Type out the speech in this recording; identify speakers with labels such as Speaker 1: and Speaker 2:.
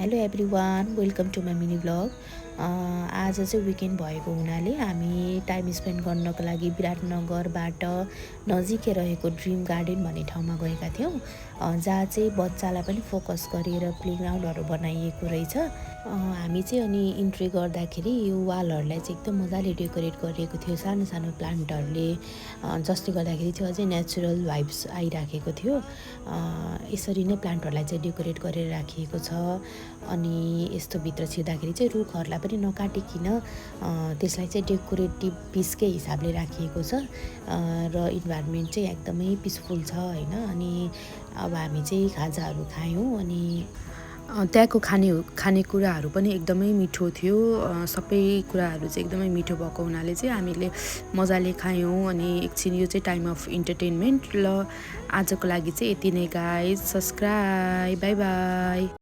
Speaker 1: Hello everyone, welcome to my mini blog. आज चाहिँ weekend भएको हुनाले हामी टाइम स्पेन्ड गर्नको लागि विराटनगरबाट नजिकै रहेको ड्रिम गार्डन भन्ने ठाउँमा गएका थियौँ, जहाँ चाहिँ बच्चालाई पनि फोकस गरेर प्लेग्राउन्डहरू बनाइएको रहेछ। हामी चाहिँ अनि इन्ट्री गर्दाखेरि यो वालहरूलाई चाहिँ एकदम मजाले डेकोरेट गरिएको थियो सानो सानो प्लान्टहरूले, जसले गर्दाखेरि चाहिँ अझै नेचुरल भाइब्स आइराखेको थियो। यसरी नै प्लान्टहरूलाई चाहिँ डेकोरेट गरेर राखिएको छ। अनि यस्तो भित्र छिर्दाखेरि चाहिँ रुखहरूलाई पनि नकाटिकन त्यसलाई चाहिँ डेकोरेटिभ पिसकै हिसाबले राखिएको छ र इन्भाइरोमेन्ट चाहिँ एकदमै पिसफुल छ होइन। अनि अब हामी चाहिँ खाजाहरू खायौँ अनि त्यहाँको खानेकुराहरू पनि एकदमै मिठो थियो। सबै कुराहरू चाहिँ एकदमै मिठो भएको हुनाले चाहिँ हामीले मजाले खायौँ। अनि एकछिन यो चाहिँ टाइम अफ इन्टरटेनमेन्ट। ल आजको लागि चाहिँ यति नै गाइज। Subscribe, by by.